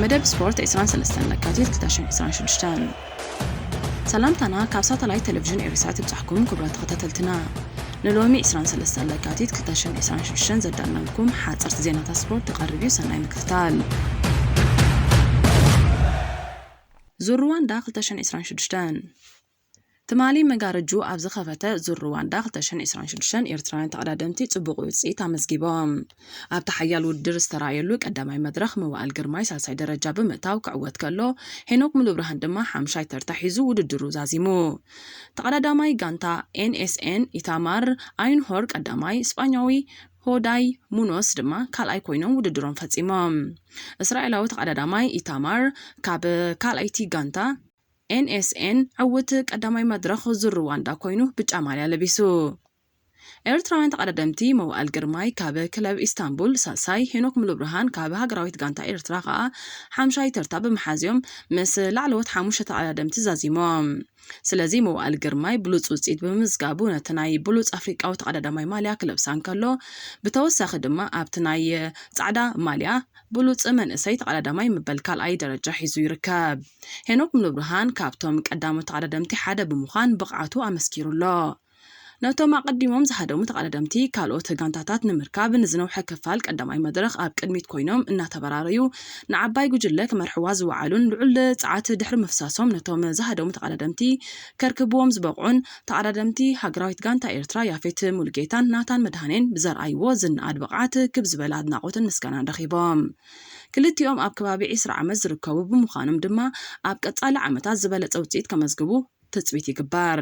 መደብ ስፖርት ዕስራን ሰለስተን ለካቲት ክልተ ሽሕን ዕስራን ሽዱሽተን። ሰላምታና ካብ ሳተላይት ቴሌቪዥን ኤሪሳት ይብጻሕኩም ክቡራት ተኸታተልትና። ንሎሚ ዕስራን ሰለስተን ለካቲት ክልተ ሽሕን ዕስራን ሽዱሽተን ዘዳለናልኩም ሓጸርቲ ዜናታት ስፖርት ይቐርብ እዩ። ሰናይ ምክትታል። ዙር ሩዋንዳ ክልተ ሽሕን ዕስራን ሽዱሽተን። ትማሊ መጋረጁ ኣብ ዝኸፈተ ዙር ሩዋንዳ ክልተ ሽሕን ዕስራን ሽዱሽተን ኤርትራውያን ተቐዳደምቲ ጽቡቕ ውጽኢት ኣመዝጊቦም። ኣብቲ ሓያል ውድድር ዝተራእየሉ ቀዳማይ መድረኽ መዋእል ግርማይ ሳልሳይ ደረጃ ብምእታው ክዕወት ከሎ፣ ሄኖክ ሙሉብርሃን ድማ ሓምሻይ ተርታ ሒዙ ውድድሩ ዛዚሙ። ተቐዳዳማይ ጋንታ ኤንኤስኤን ኢታማር ኣይንሆር ቀዳማይ፣ ስጳኛዊ ሆዳይ ሙኖስ ድማ ካልኣይ ኮይኖም ውድድሮም ፈጺሞም። እስራኤላዊ ተቐዳዳማይ ኢታማር ካብ ካልኣይቲ ጋንታ ኤንኤስኤን ዕውት ቀዳማይ መድረኽ ዙር ሩዋንዳ ኮይኑ ብጫ ማልያ ለቢሱ። ኤርትራውያን ተቐዳደምቲ መዋእል ግርማይ ካብ ክለብ ኢስታንቡል ሳልሳይ፣ ሄኖክ ሙሉብርሃን ካብ ሃገራዊት ጋንታ ኤርትራ ከኣ ሓምሻይ ተርታ ብምሓዝዮም ምስ ላዕለዎት ሓሙሽተ ተቐዳደምቲ ዛዚሞም። ስለዚ መዋእል ግርማይ ብሉጽ ውጽኢት ብምምዝጋቡ ነቲ ናይ ብሉጽ ኣፍሪቃዊ ተቐዳዳማይ ማልያ ክለብሳ እንከሎ፣ ብተወሳኺ ድማ ኣብቲ ናይ ጻዕዳ ማልያ ብሉጽ መንእሰይ ተቐዳዳማይ ምበል ካልኣይ ደረጃ ሒዙ ይርከብ። ሄኖክ ሙሉብርሃን ካብቶም ቀዳሞት ተቐዳደምቲ ሓደ ብምዃን ብቕዓቱ ኣመስኪሩ ኣሎ። ነቶም ኣቐዲሞም ዝሃደሙ ተቐዳደምቲ ካልኦት ጋንታታት ንምርካብ ንዝነውሐ ክፋል ቀዳማይ መድረኽ ኣብ ቅድሚት ኮይኖም እናተበራረዩ ንዓባይ ጉጅለ ክመርሕዋ ዝወዓሉን ልዑል ጸዓት ድሕሪ ምፍሳሶም ነቶም ዝሃደሙ ተቐዳደምቲ ከርክብዎም ዝበቕዑን ተቐዳደምቲ ሃገራዊት ጋንታ ኤርትራ ያፌት ሙሉጌታን ናታን መድሃኔን ብዘርኣይዎ ዝነኣድ ብቕዓት ክብ ዝበለ ኣድናቖትን ምስጋናን ረኺቦም። ክልቲኦም ኣብ ከባቢ ዕስራ ዓመት ዝርከቡ ብምዃኖም ድማ ኣብ ቀጻሊ ዓመታት ዝበለጸ ውጽኢት ከመዝግቡ ትጽቢት ይግበር።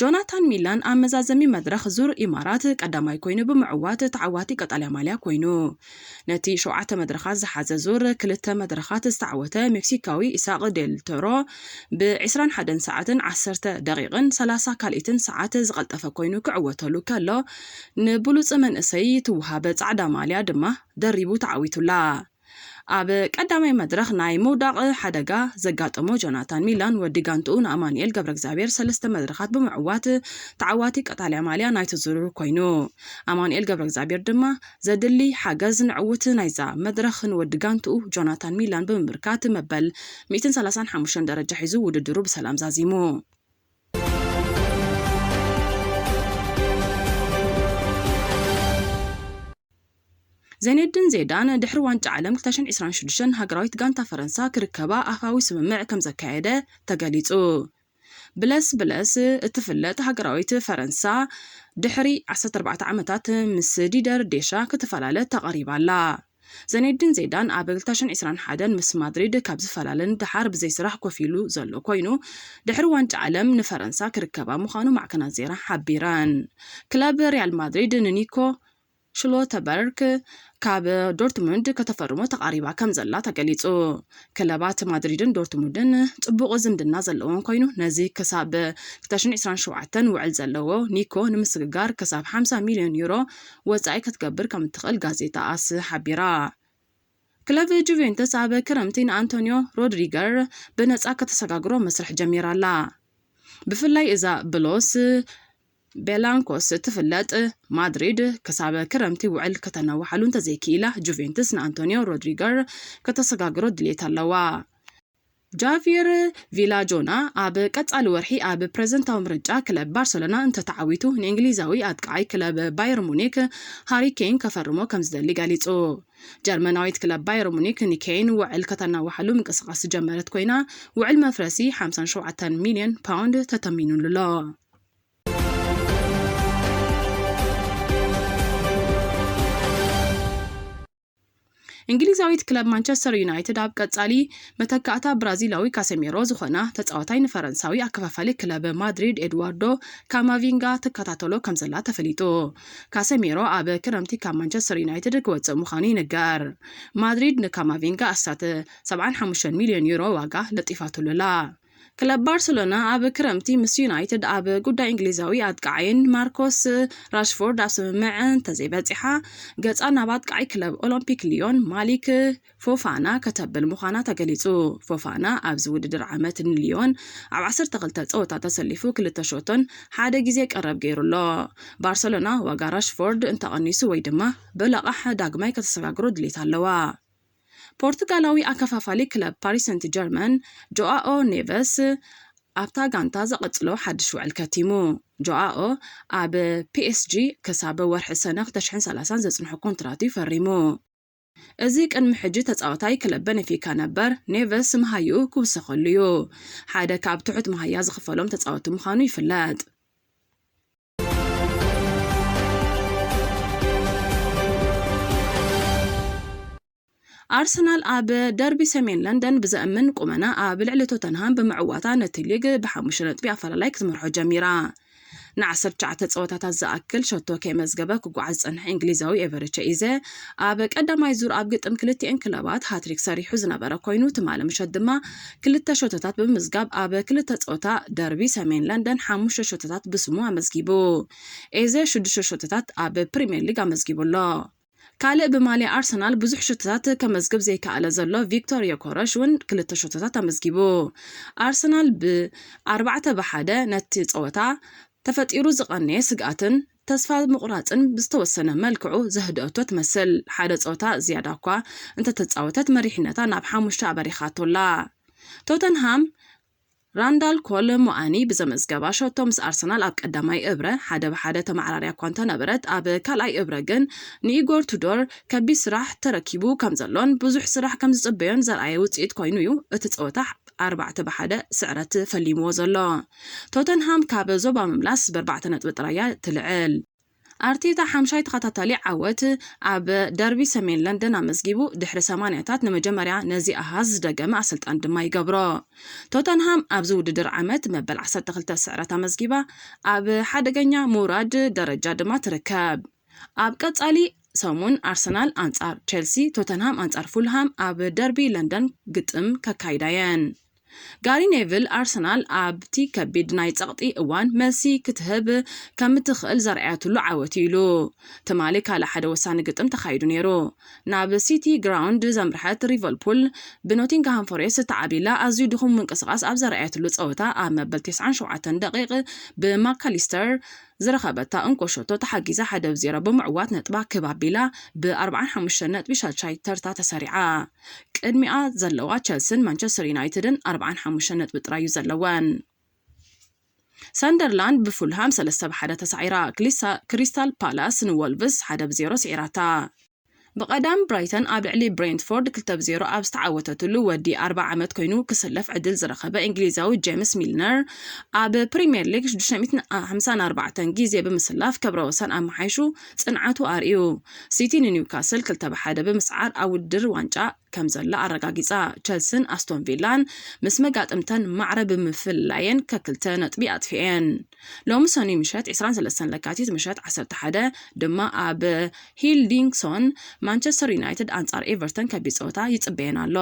ጆናታን ሚላን ኣብ መዛዘሚ መድረኽ ዙር ኢማራት ቀዳማይ ኮይኑ ብምዕዋት ተዓዋቲ ቀጠልያ ማልያ ኮይኑ። ነቲ ሸውዓተ መድረኻት ዝሓዘ ዙር ክልተ መድረኻት ዝተዓወተ ሜክሲካዊ ኢሳቕ ዴል ቶሮ ብ ዕስራን ሓደን ሰዓትን ዓሰርተ ደቂቕን ሰላሳ ካልኢትን ሰዓት ዝቐልጠፈ ኮይኑ ክዕወተሉ ከሎ፣ ንብሉጽ መንእሰይ ትወሃበ ጻዕዳ ማልያ ድማ ደሪቡ ተዓዊቱላ። ኣብ ቀዳማይ መድረኽ ናይ ምውዳቕ ሓደጋ ዘጋጠሞ ጆናታን ሚላን ወዲ ጋንትኡ ንኣማኑኤል ገብረእግዚኣብሔር ሰለስተ መድረኻት ብምዕዋት ተዓዋቲ ቀጣልያ ማልያ ናይቲ ዙር ኮይኑ። ኣማኑኤል ገብረእግዚኣብሔር ድማ ዘድሊ ሓገዝ ንዕውት ናይዛ መድረኽ ንወዲ ጋንትኡ ጆናታን ሚላን ብምምርካት መበል ሚእትን ሰላሳን ሓሙሽተን ደረጃ ሒዙ ውድድሩ ብሰላም ዛዚሙ። ዜኔድን ዜዳን ድሕሪ ዋንጫ ዓለም ክልተ ሽሕን ዕስራን ሽዱሽተን ሃገራዊት ጋንታ ፈረንሳ ክርከባ ኣፋዊ ስምምዕ ከም ዘካየደ ተገሊጹ። ብለስ ብለስ እትፍለጥ ሃገራዊት ፈረንሳ ድሕሪ ዓሰርተ ኣርባዕተ ዓመታት ምስ ዲደር ዴሻ ክትፈላለ ተቐሪባ ኣላ። ዜኔድን ዜዳን ኣብ ክልተ ሽሕን ዕስራን ሓደን ምስ ማድሪድ ካብ ዝፈላለ ንደሓር ብዘይ ስራሕ ኮፍ ኢሉ ዘሎ ኮይኑ፣ ድሕሪ ዋንጫ ዓለም ንፈረንሳ ክርከባ ምዃኑ ማዕከናት ዜና ሓቢረን። ክለብ ሪያል ማድሪድ ንኒኮ ሽሎተበርግ ካብ ዶርትሙንድ ከተፈርሞ ተቓሪባ ከም ዘላ ተገሊጹ። ክለባት ማድሪድን ዶርትሙንድን ጽቡቕ ዝምድና ዘለዎም ኮይኑ፣ ነዚ ክሳብ ክልተ ሽሕን ዕስራን ሸውዓተን ውዕል ዘለዎ ኒኮ ንምስግጋር ክሳብ ሓምሳ ሚልዮን ዩሮ ወጻኢ ክትገብር ከም እትኽእል ጋዜጣ ኣስ ሓቢራ። ክለብ ጁቬንቱስ ኣብ ክረምቲ ንኣንቶኒዮ ሮድሪገር ብነጻ ከተሰጋግሮ መስርሕ ጀሚራ ኣላ። ብፍላይ እዛ ብሎስ ቤላንኮስ እትፍለጥ ማድሪድ ክሳብ ክረምቲ ውዕል ከተናውሓሉ እንተዘይክኢላ፣ ጁቬንቱስ ንኣንቶኒዮ ሮድሪገር ከተሰጋግሮ ድልየት ኣለዋ። ጃቪር ቪላጆና ኣብ ቀጻሊ ወርሒ ኣብ ፕሬዝደንታዊ ምርጫ ክለብ ባርሰሎና እንተተዓዊቱ፣ ንእንግሊዛዊ ኣጥቃዓይ ክለብ ባየር ሙኒክ ሃሪ ኬን ከፈርሞ ከም ዝደሊ ገሊጹ። ጀርመናዊት ክለብ ባየር ሙኒክ ንኬን ውዕል ከተናውሓሉ ምንቅስቓስ ዝጀመረት ኮይና፣ ውዕል መፍረሲ ሓምሳን ሸውዓተን ሚልዮን ፓውንድ ተተሚኑሉ ኣሎ። እንግሊዛዊት ክለብ ማንቸስተር ዩናይትድ ኣብ ቀጻሊ መተካእታ ብራዚላዊ ካሴሚሮ ዝኾና ተጻዋታይ ንፈረንሳዊ ኣከፋፋሊ ክለብ ማድሪድ ኤድዋርዶ ካማቪንጋ ትከታተሎ ከም ዘላ ተፈሊጡ። ካሴሚሮ ኣብ ክረምቲ ካብ ማንቸስተር ዩናይትድ ክወጽእ ምዃኑ ይንገር። ማድሪድ ንካማቪንጋ ኣስታት ሰብዓን ሓሙሽተን ሚልዮን ዩሮ ዋጋ ለጢፋትሉ ኣላ። ክለብ ባርሰሎና ኣብ ክረምቲ ምስ ዩናይትድ ኣብ ጉዳይ እንግሊዛዊ ኣጥቃዓይን ማርኮስ ራሽፎርድ ኣብ ስምምዕ እንተዘይበጺሓ፣ ገጻ ናብ ኣጥቃዓይ ክለብ ኦሎምፒክ ሊዮን ማሊክ ፎፋና ከተብል ምዃና ተገሊጹ። ፎፋና ኣብዚ ውድድር ዓመት ንሊዮን ኣብ ዓሰርተ ክልተ ጸወታ ተሰሊፉ ክልተ ሸቶን ሓደ ግዜ ቀረብ ገይሩ ኣሎ። ባርሰሎና ዋጋ ራሽፎርድ እንተቐኒሱ ወይ ድማ ብለቓሕ ዳግማይ ከተሰጋግሮ ድሌት ኣለዋ። ፖርቱጋላዊ ኣከፋፋሊ ክለብ ፓሪስ ሰንት ጀርመን ጆኣኦ ኔቨስ ኣብታ ጋንታ ዘቐጽሎ ሓድሽ ውዕል ከቲሙ። ጆኣኦ ኣብ ፒኤስጂ ክሳብ ወርሒ ሰነ ክልተ ሽሕን ሰላሳን ዘጽንሖ ኮንትራት እዩ ፈሪሙ። እዚ ቅድሚ ሕጂ ተጻዋታይ ክለብ በነፊካ ነበር ኔቨስ መሃይኡ ክውሰኸሉ እዩ። ሓደ ካብ ትሑት መሃያ ዝኽፈሎም ተጻወቲ ምዃኑ ይፍለጥ። ኣርሰናል ኣብ ደርቢ ሰሜን ለንደን ብዘእምን ቁመና ኣብ ልዕሊ ቶተንሃም ብምዕዋታ ነቲ ሊግ ብሓሙሽተ ነጥቢ ኣፈላላይ ክትመርሖ ጀሚራ። ንዓሰርተ ትሽዓተ ጸወታታት ዝኣክል ሸቶ ከይመዝገበ ክጓዓዝ ዝጸንሐ እንግሊዛዊ ኤቨረቸ ኢዘ ኣብ ቀዳማይ ዙር ኣብ ግጥም ክልቲኤን ክለባት ሃትሪክ ሰሪሑ ዝነበረ ኮይኑ፣ ትማሊ ምሸት ድማ ክልተ ሸቶታት ብምምዝጋብ ኣብ ክልተ ጸወታ ደርቢ ሰሜን ለንደን ሓሙሽተ ሸቶታት ብስሙ ኣመዝጊቡ። ኤዘ ሽዱሽተ ሸቶታት ኣብ ፕሪምየር ሊግ ኣመዝጊቡ ኣሎ። ካልእ ብማልያ ኣርሰናል ብዙሕ ሸቶታት ከመዝግብ ዘይከኣለ ዘሎ ቪክቶር ዮኮረሽ እውን ክልተ ሸቶታት ኣመዝጊቡ። ኣርሰናል ብ ኣርባዕተ ብ ሓደ ነቲ ጸወታ ተፈጢሩ ዝቐነየ ስግኣትን ተስፋ ምቑራጽን ብዝተወሰነ መልክዑ ዘህድኣቶ ትመስል። ሓደ ጸወታ ዝያዳ እኳ እንተተጻወተት፣ መሪሕነታ ናብ ሓሙሽተ ኣበሪኻቶ ኣላ። ቶተንሃም ራንዳል ኮል ሞኣኒ ብዘመዝገባ ሸቶ ምስ ኣርሰናል ኣብ ቀዳማይ እብረ ሓደ ብ ሓደ ተመዓራርያ እኳ እንተነበረት፣ ኣብ ካልኣይ እብረ ግን ንኢጎር ቱዶር ከቢድ ስራሕ ተረኪቡ ከም ዘሎን ብዙሕ ስራሕ ከም ዝጽበዮን ዘርኣየ ውጽኢት ኮይኑ እዩ። እቲ ጸወታ ኣርባዕተ ብ ሓደ ስዕረት ፈሊምዎ ዘሎ። ቶተንሃም ካብ ዞባ ምምላስ ብኣርባዕተ ነጥቢ ጥራይ እያ ትልዕል። ኣርቴታ ሓምሻይ ተኸታታሊ ዓወት ኣብ ደርቢ ሰሜን ለንደን ኣመዝጊቡ፣ ድሕሪ ሰማንያታት ንመጀመርያ ነዚ ኣሃዝ ዝደገመ ኣሰልጣኒ ድማ ይገብሮ። ቶተንሃም ኣብዚ ውድድር ዓመት መበል ዓሰርተ ክልተ ስዕረት ኣመዝጊባ፣ ኣብ ሓደገኛ ምውራድ ደረጃ ድማ ትርከብ። ኣብ ቀጻሊ ሰሙን ኣርሰናል ኣንጻር ቸልሲ፣ ቶተንሃም ኣንጻር ፉልሃም ኣብ ደርቢ ለንደን ግጥም ከካይዳ እየን። ጋሪ ኔቪል ኣርሰናል ኣብቲ ከቢድ ናይ ጸቕጢ እዋን መልሲ ክትህብ ከም እትኽእል ዘርኣየትሉ ዓወት እዩ ኢሉ። ትማሊ ካልእ ሓደ ወሳኒ ግጥም ተኻይዱ ነይሩ። ናብ ሲቲ ግራውንድ ዘምርሐት ሊቨርፑል ብኖቲንግሃም ፎሬስት ተዓቢላ ኣዝዩ ድኹም ምንቅስቓስ ኣብ ዘርኣየትሉ ጸወታ ኣብ መበል ተስዓን ሸውዓተን ደቂቕ ብማካሊስተር ዝረኸበታ እንኮ ሸቶ ተሓጊዛ ሓደ ብ ዜሮ ብምዕዋት ነጥባ ክብ ኣቢላ ብ ኣርብዓን ሓሙሽተን ነጥቢ ሻድሻይ ተርታ ተሰሪዓ። ቅድሚኣ ዘለዋ ቸልስን ማንቸስተር ዩናይትድን ኣርብዓን ሓሙሽተን ነጥቢ ጥራይ እዩ ዘለወን። ሰንደርላንድ ብፉልሃም ሰለስተ ብ ሓደ ተሳዒራ። ክሊሳ-፣ ክሪስታል ፓላስ ንወልቭስ ሓደ ብ ዜሮ ስዒራታ። ብቐዳም ብራይተን ኣብ ልዕሊ ብሬንትፎርድ ክልተ ብ ዜሮ ኣብ ዝተዓወተትሉ ወዲ ኣርብዓ ዓመት ኮይኑ ክስለፍ ዕድል ዝረኸበ እንግሊዛዊ ጄምስ ሚልነር ኣብ ፕሪምየር ሊግ ሽዱሽተ ሚእትን ሓምሳን ኣርባዕተን ግዜ ብምስላፍ ክብረ ወሰን ኣመሓይሹ ጽንዓቱ ኣርእዩ። ሲቲ ንኒውካስል ክልተ ብ ሓደ ብምስዓር ኣብ ውድድር ዋንጫ ከም ዘላ ኣረጋጊጻ። ቸልስን ኣስቶን ቪላን ምስ መጋጥምተን ማዕረ ብምፍላየን ከክልተ ነጥቢ ኣጥፊኤን። ሎሚ ሰኑይ ምሸት ዕስራን ሰለስተን ለካቲት ምሸት ዓሰርተ ሓደ ድማ ኣብ ሂልዲንግሶን ማንቸስተር ዩናይትድ ኣንጻር ኤቨርተን ከቢድ ጸወታ ይጽበየን ኣሎ።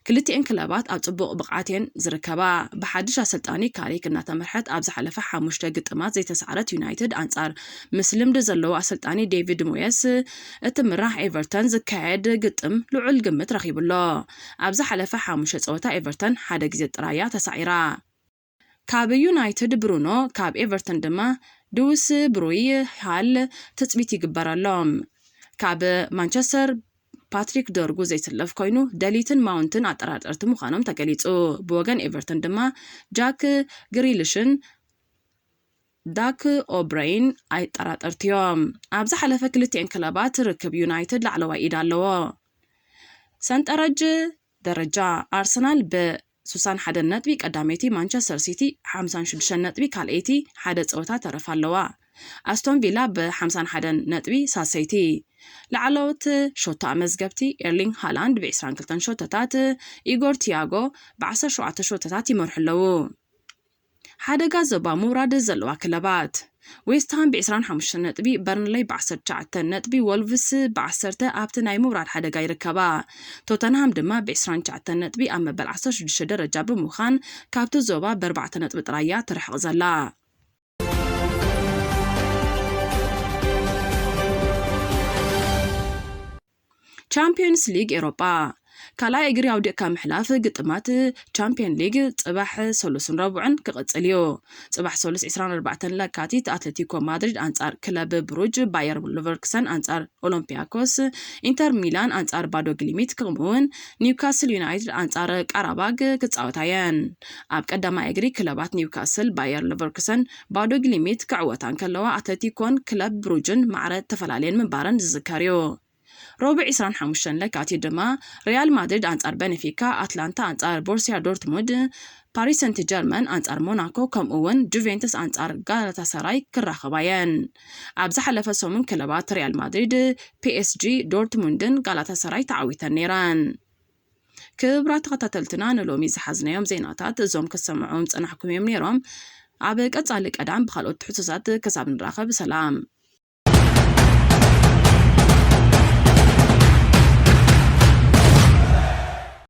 ክልቲኤን ክለባት ኣብ ጽቡቕ ብቕዓት እየን ዝርከባ። ብሓድሽ ኣሰልጣኒ ካሪክ እናተመርሐት ኣብ ዝሓለፈ ሓሙሽተ ግጥማት ዘይተሳዕረት ዩናይትድ ኣንጻር ምስ ልምዲ ዘለዎ ኣሰልጣኒ ዴቪድ ሞየስ እትምራሕ ኤቨርተን ዝካየድ ግጥም ልዑል ግምት ረኺቡ ኣሎ። ኣብ ዝሓለፈ ሓሙሽተ ጸወታ ኤቨርተን ሓደ ግዜ ጥራይ እያ ተሳዒራ። ካብ ዩናይትድ ብሩኖ፣ ካብ ኤቨርተን ድማ ድውስ ብሩይ ሃል ትጽቢት ይግበረሎም። ካብ ማንቸስተር ፓትሪክ ዶርጉ ዘይስለፍ ኮይኑ፣ ደሊትን ማውንትን ኣጠራጠርቲ ምዃኖም ተገሊጹ። ብወገን ኤቨርተን ድማ ጃክ ግሪልሽን ዳክ ኦብረይን ኣይጠራጠርቲዮም። ኣብ ዝሓለፈ ክልቲኤን ክለባት ርክብ ዩናይትድ ላዕለዋይ ኢድ ኣለዎ። ሰንጠረጅ ደረጃ ኣርሰናል ብ ስሳን ሓደን ነጥቢ ቀዳመይቲ፣ ማንቸስተር ሲቲ ሓምሳን ሽዱሽተን ነጥቢ ካልኣይቲ፣ ሓደ ጸወታ ተረፍ ኣለዋ። ኣስቶን ቪላ ብ ሓምሳን ሓደን ነጥቢ ሳሰይቲ። ላዕለዎት ሸቶ ኣመዝገብቲ ኤርሊንግ ሃላንድ ብ ዕስራን ክልተን ሸቶታት፣ ኢጎር ቲያጎ ብ ዓሰርተ ሸውዓተ ሸቶታት ይመርሑ ኣለዉ። ሓደጋ ዞባ ምውራድ ዘለዋ ክለባት። ዌስትሃም ብ ዕስራን ሓሙሽተን ነጥቢ፣ በርንለይ ብ ዓሰርተ ትሽዓተ ነጥቢ፣ ወልቭስ ብ ዓሰርተ ኣብቲ ናይ ምውራድ ሓደጋ ይርከባ። ቶተንሃም ድማ ብ ዕስራን ትሽዓተ ነጥቢ ኣብ መበል ዓሰርተ ሽዱሽተ ደረጃ ብምዃን ካብቲ ዞባ ብኣርባዕተ ነጥቢ ጥራይ እያ ትርሕቕ ዘላ። ቻምፒዮንስ ሊግ ኤሮጳ ካልኣይ እግሪ ኣውዲቕካ ምሕላፍ ግጥማት ቻምፒዮን ሊግ ጽባሕ ሰሉስን ረቡዕን ክቕጽል እዩ። ጽባሕ ሰሉስ ዕስራን ኣርባዕተን ለካቲት ኣትሌቲኮ ማድሪድ ኣንጻር ክለብ ብሩጅ፣ ባየር ሌቨርኩሰን ኣንጻር ኦሎምፒያኮስ፣ ኢንተር ሚላን ኣንጻር ባዶ ግሊሚት ከምኡውን ኒውካስል ዩናይትድ ኣንጻር ቃራባግ ክጻወታ እየን። ኣብ ቀዳማይ እግሪ ክለባት ኒውካስል፣ ባየር ሌቨርኩሰን ባዶ ግሊሚት ክዕወታ እንከለዋ ኣትሌቲኮን ክለብ ብሩጅን ማዕረ ተፈላለየን ምንባረን ዝዝከር እዩ። ሮብዕ ዕስራን ሓሙሽተን ለካቲት ድማ ሪያል ማድሪድ ኣንጻር በነፊካ፣ ኣትላንታ ኣንጻር ቦርሲያ ዶርትሙንድ፣ ፓሪስ ሰንት ጀርመን ኣንጻር ሞናኮ ከምኡ እውን ጁቬንቱስ ኣንጻር ጋላታሰራይ ክራኸባ እየን። ኣብ ዝሓለፈ ሰሙን ክለባት ሪያል ማድሪድ፣ ፒኤስጂ፣ ዶርትሙንድን ጋላታሰራይ ተዓዊተን ነይረን። ክቡራት ተኸታተልትና ንሎሚ ዝሓዝናዮም ዜናታት እዞም ክሰምዑም ጸናሕኩም እዮም ነይሮም። ኣብ ቀጻሊ ቀዳም ብኻልኦት ትሕዝቶታት ክሳብ ንራኸብ ሰላም።